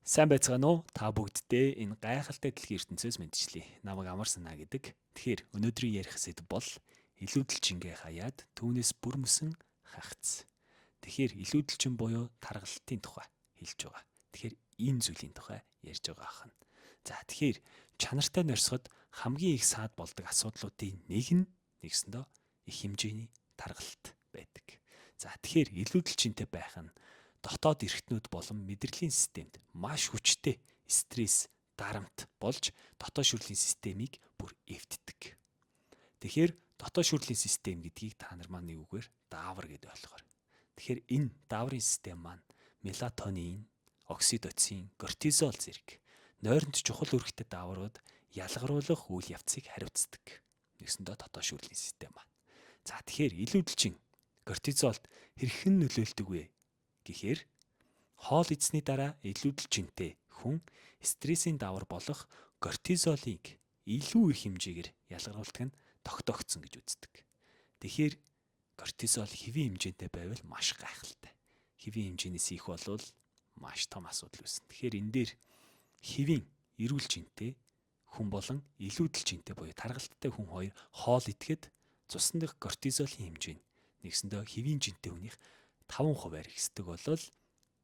Сайн байцгаана уу? Та бүгддээ энэ гайхалтай дэлхийн ертөнцөөс мэндчилье. Намайг Амар Санаа гэдэг. Тэгэхээр өнөөдрийн ярих сэдэв бол илүүдэлчингээ хаяад түүнээс бүр мөсөн хагц. Тэгэхээр илүүдэлчин буюу таргалтын тухай хэлж байгаа. Тэгэхээр энэ зүйлийн тухай ярьж байгаа ахна. За, тэгэхээр чанартай норьсоход хамгийн их саад болдог асуудлуудын нэг нь нэгсэндөө их хэмжээний таргалт байдаг. За, тэгэхээр илүүдэлчинтэй байх нь дотоод эрхтнүүд болон мэдрэлийн системд маш хүчтэй стресс, дарамт болж дотоод шүрлийн системийг бүр эвддэг. Тэгэхээр дотоод шүрлийн систем гэдгийг та нар маань нэг үгээр даавар гэдээ ойлгоорой. Тэгэхээр энэ дааврын систем маань мелатонин, окситоцин, кортизол зэрэг нойронд чухал үүрэгтэй дааврууд ялгаруулах үйл явцыг хариуцдаг. Нэгсэндээ дотоод шүрлийн систем маань. За, тэгэхээр илүүдэлчин кортизолд хэрхэн нөлөөлдөг вэ гэхээр хоол идсэний дараа илүүдэлчинтэй хүн стрессийн даавар болох кортизолыг илүү их хэмжээгээр ялгаруулдаг нь тогтоогдсон гэж үздэг. Тэгэхээр кортизол хэвийн хэмжээтэй байвал маш гайхалтай. Хэвийн хэмжээнээс их болвол маш том асуудал үүснэ. Тэгэхээр энэ дээр хэвийн эрүүл жинтэй хүн болон илүүдэлчинтэй буюу таргалттай хүн хоёр хоол идэхэд цусан дах кортизолын хэмжээ нь нэгсэндээ хэвийн жинтэй хүнийх 5% ихсдэг болол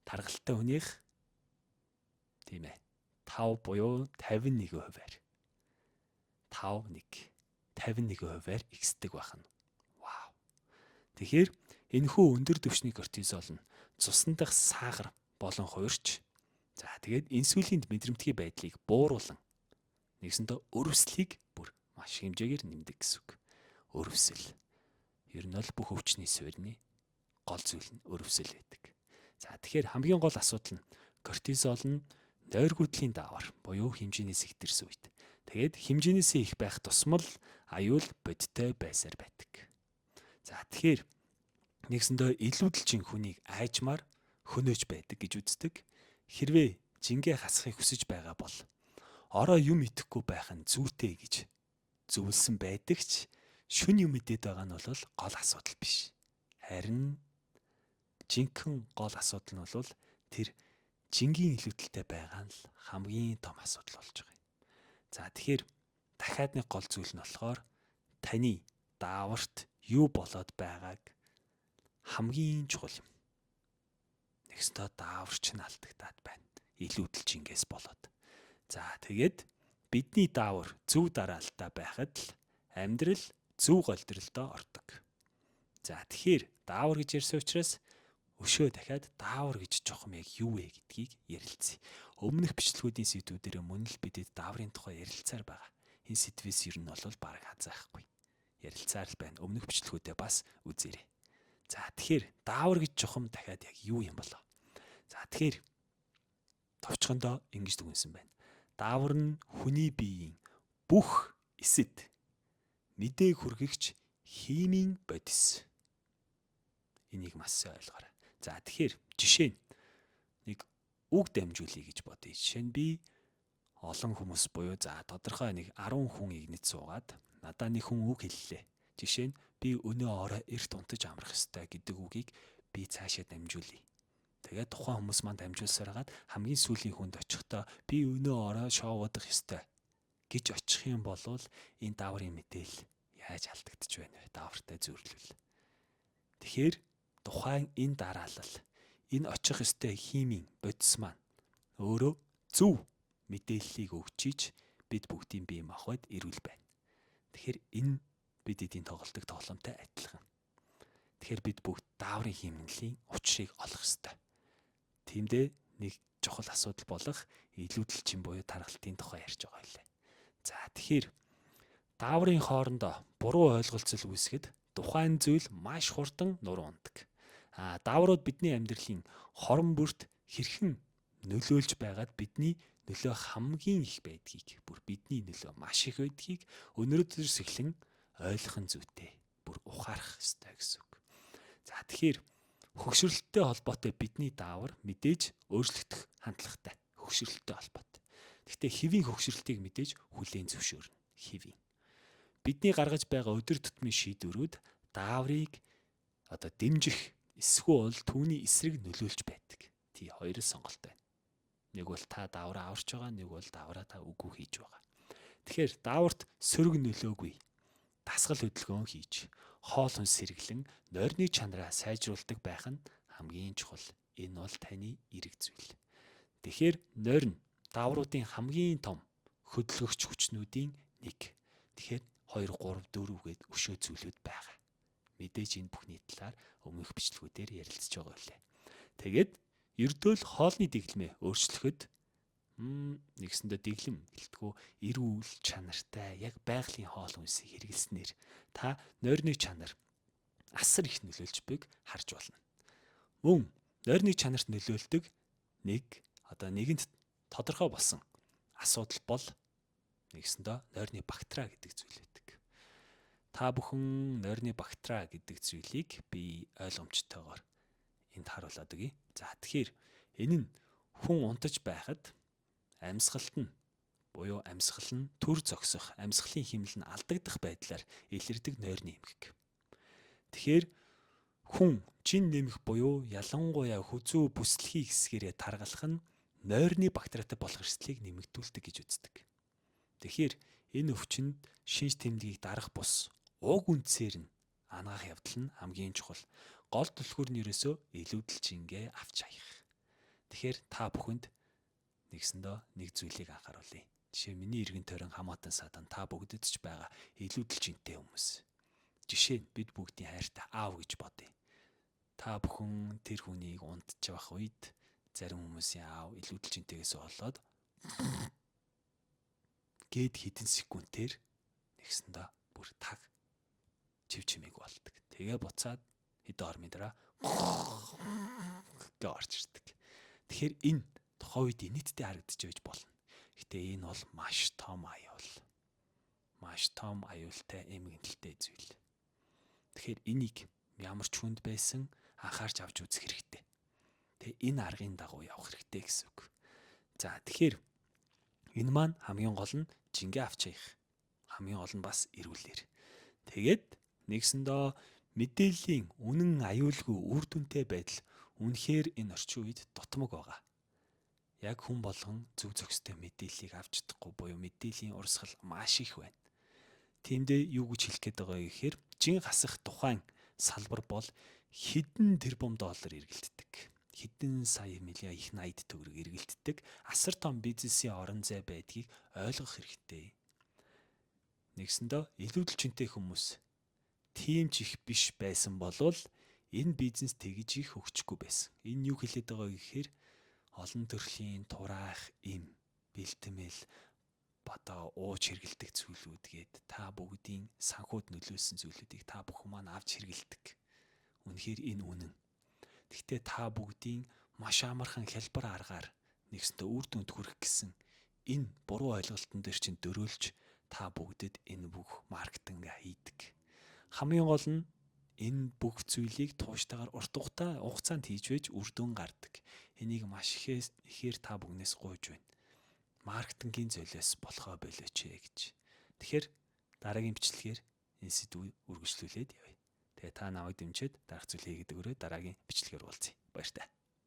таргалттай хүнийх, тийм ээ, 5 буюу 51%, 5 1 51%-аар ихсдэг байна. Вау. Тэгэхээр энэхүү өндөр түвшний кортизол нь цусан дах сахар болон хувирч, за, тэгээд инсулинд мэдрэмтгий байдлыг бууруулан нэгсэндээ өрөвслийг бүр маш хэмжээгээр нэмдэг гэсэн үг. Өрөвсөл. Ер нь бол бүх өвчний суурины гол зүйл нь өрөвсөл байдаг. За, тэгэхээр хамгийн гол асуудал нь кортизол нь нойргүйдлийн даавар буюу хэмжээнээс ихтэрсэн үед. Тэгээд хэмжээнээсээ их байх тусмал аюул бодиттой байсаар байдаг. За, тэгэхээр нэгсэндээ илүүдэлчин хүнийг айжмаар хөнөөж байдаг гэж үздэг. Хэрвээ жингээ хасахыг хүсэж байгаа бол ороо юм идэхгүй байх нь зүйтэй гэж зөвлөсөн байдаг ч шүн юм идээд байгаа нь бол гол асуудал биш. Харин жинхэнэ гол асуудал нь бол тэр жингийн илүүдэлтэй байгаа нь л хамгийн том асуудал болж байгаа юм. За, тэгэхээр дахиад нэг гол зүйл нь болохоор таны дааварт юу болоод байгааг хамгийн чухал юм. Нэгсэндээ дааварч нь алдагдаад байна. Илүүдэл жингээс болоод. За, тэгээд бидний даавар зөв дараалтаа байхад л амьдрал зөв голдролдоо ордог. За, тэгэхээр даавар гэж ярьсан учраас өшөө дахиад даавар гэж чухам яг юу вэ гэдгийг ярилцъя. Өмнөх бичлэгүүдийн сэдвүүдээр мөн л бидэд дааврын тухай ярилцсаар байгаа. Энэ сэдвээс ер нь бол бараг хазаахгүй. Ярилцсаар л байна. Өмнөх бичлэгүүдээ бас үзээрэй. За, тэгэхээр даавар гэж чухам дахиад яг юу юм болоо? За, тэгэхээр товчхондоо ингэж дүгнсэн байна. Даавар нь хүний биеийн бүх эсэд мэдээг хүргэгч химийн бодис. Энийг маш сайн ойлгоорой. За, тэгэхээр жишээ нь нэг үг дамжуулъя гэж бодъё. Жишээ нь би олон хүмүүс буюу, за, тодорхой нэг 10 хүн игнэт суугаад надаа нэг хүн үг хэллээ. Жишээ нь би өнөө орой эрт унтаж амрах ёстой гэдэг үгийг би цаашаа дамжуулъя. Тэгээд тухайн хүмүүс маань дамжуулсаар хагаад хамгийн сүүлийн хүнд очихдоо би өнөө орой шоу удах ёстой гэж очих юм бол энэ дааврын мэдээлэл яаж алдагдчих вэ? Даавартай зүйрлвэл. Тэгэхээр тухайн энэ дараалал, энэ очих ёстой химийн бодис маань өөрөө зөв мэдээллийг өгчиж бид бүгдийн бие махбод эрүүл байна. Тэгэхээр энэ бид эдийн тоглолтог тоглоомтой адилхан. Тэгэхээр бид бүгд дааврын химнэлийн учрыг олох ёстой. Тиймдээ нэг чухал асуудал болох илүүдэлчин буюу таргалтын тухай ярьж байгаа байлаа. За, тэгэхээр дааврын хоорондоо буруу ойлголцол үүсгэхэд тухайн зүйл маш хурдан нуруу ундаг. А дааврууд бидний амьдралын хорон бүрт хэрхэн нөлөөлж байгаад бидний нөлөө хамгийн их байдгийг, бүр бидний нөлөө маш их байдгийг өнөөдрөөс эхлэн ойлгох нь зүйтэй. Бүр ухаарах ёстой гэсэн үг. За, тэгэхээр хөгшөрлөлттэй холбоотой бидний даавар мэдээж өөрчлөгдөх хандлагатай. Хөгшөрлөлттэй холбоотой. Гэхдээ хэвийн хөгшөрлөлтийг мэдээж хүлээн зөвшөөрнө. Хэвийн. Бидний гаргаж байгаа өдөр тутмын шийдвэрүүд дааврыг одоо дэмжих эсвэл түүний эсрэг нөлөөлж байдаг. Тий, хоёр сонголт байна. Нэг бол та даавраа аварч байгаа, нэг бол даавраа та үгүй хийж байгаа. Тэгэхээр дааварт сөрөг нөлөөгүй дасгал хөдөлгөөн хийж, хоол хүнс сэргэлэн нойрны чанараа сайжруулдаг байх нь хамгийн чухал. Энэ бол таны эрэг зүйл. Тэгэхээр нойр нь даавруудын хамгийн том хөдөлгөгч хүчнүүдийн нэг. Тэгэхээр 2 3 4 гээд өшөө зүйлүүд байгаа. Мэдээж энэ бүхний талаар өмнөх бичлэгүүдээр ярилцж байгаа үлээ. Тэгээд ердөөл хоолны дэглэмээ өөрчлөхөд нэгсэндээ дэглэм гэлтгүү эрүүл чанартай яг байгалийн хоол хүнсийг хэрэглэснээр та нойрны чанар асар их нөлөөлж байг харж байна. Мөн нойрны чанарт нөлөөлдөг нэг одоо нэгэнт тодорхой болсон асуудал бол нэгсэндээ нойрны бактери гэдэг зүйл байдаг. Та бүхэн нойрны бактери гэдэг зүйлийг би ойлгомжтойгоор энд харуулад өгье. За тэгэхээр энэ нь хүн унтаж байхад амьсгалт нь буюу амьсгал нь төр зогсох, амьсгалын хэмнэл нь алдагдах байдлаар илэрдэг нойрны эмгэг. Тэгэхээр хүн чин нэмэх буюу ялангуяа хүзүү бүслэхий хэсгэрээ таргалах нь нойрны бактериатай болох эрсдлийг нэмэгдүүлдэг гэж үздэг. Тэгэхээр энэ өвчнөд шинж тэмдгийг дарах бус уг үндсээр нь анагаах явдал нь хамгийн чухал. Гол түлхүүр нь ерөөсөө илүүдэлчингээ авч хаях. Тэгэхээр та бүхэнд нэгсэндөө нэг зүйлийг анхааруулъя. Жишээ миний эргэн тойрон хамаатан садан та бүгдэд ч байгаа илүүдэлчинтэй хүмүүс. Жишээ нь бид бүгдийн хайртай аав гэж бодъё. Та бүхэн тэр хүнийг унтчих үед зарим хүмүүсийн аав илүүдэлчинтэйгээс болоод гээд хэдэн секундээр нэгсэндээ бүр таг чив чимээг болдог. Тэгээ буцаад хэдэн ормын дараа гэ орж ирдэг. Тэгэхээр энэ тухайн үед инээдтэй харагдаж байж болно. Гэтэ энэ бол маш том аюул. Маш том аюултай эмгэнэлтэй зүйл. Тэгэхээр энийг ямар ч хүнд байсан анхаарч авч үзэх хэрэгтэй. Тэгээ энэ аргын дагуу явах хэрэгтэй гэсэн үг. За тэгэхээр энэ маань хамгийн гол нь жингээ авч хаях. Хамгийн гол нь бас эрүүлэр. Тэгээд нэгсэндээ мэдээллийн үнэн аюулгүй үр дүнтэй байдал үнэхээр энэ орчин үед дутмаг байгаа. Яг хүн болгон зөв зохистой мэдээллийг авч чадахгүй буюу мэдээллийн урсгал маш их байна. Тиймдээ юу гэж хэлэх гээд байгаа гэхээр жин гасах тухайн салбар бол хэдэн тэрбум доллар эргэлддэг. Хэдэн сая миллион их 80 төгрөг эргэлддэг. Асар том бизнесийн орон зай байдгийг ойлгох хэрэгтэй. Нэгсэндээ илүүдэлчинтэй хүмүүс тийм ч их биш байсан болвол энэ бизнес тэгж их хөгжихгүй байсан. Энэ юу хэлээд байгаа гэхээр олон төрлийн тураах им, бэлтмэл, одоо ууж хэргэлдэг зүйлүүд гээд та бүгдийн санхуд нөлөөлсөн зүйлүүдийг та бүхэн маань авч хэргэлдэг. Үнэхээр энэ үнэн. Гэхдээ та бүгдийн маш амархан хялбар аргаар нэгсэнтэй үр дүнд хүрэх гэсэн энэ буруу ойлголтон дээр чинь дөрөөлж та бүгдэд энэ бүх маркетинг хийдэг. Хамгийн гол нь энэ бүх зүйлийг тууштайгаар урт хугацаанд хийж байж үр дүн гардаг. Энийг маш ихээр та бүгнээс гуйж байна. Маркетингийн золиос болохоо болооч ээ гэж. Тэгэхээр дараагийн бичлэгээр энэ сэдвийг үргэлжлүүлээд явъя. Тэгээ та намайг дэмжиж дараах зүйл хийгээд өгөөрэй. Дараагийн бичлэгээр уулзъя. Баяртай.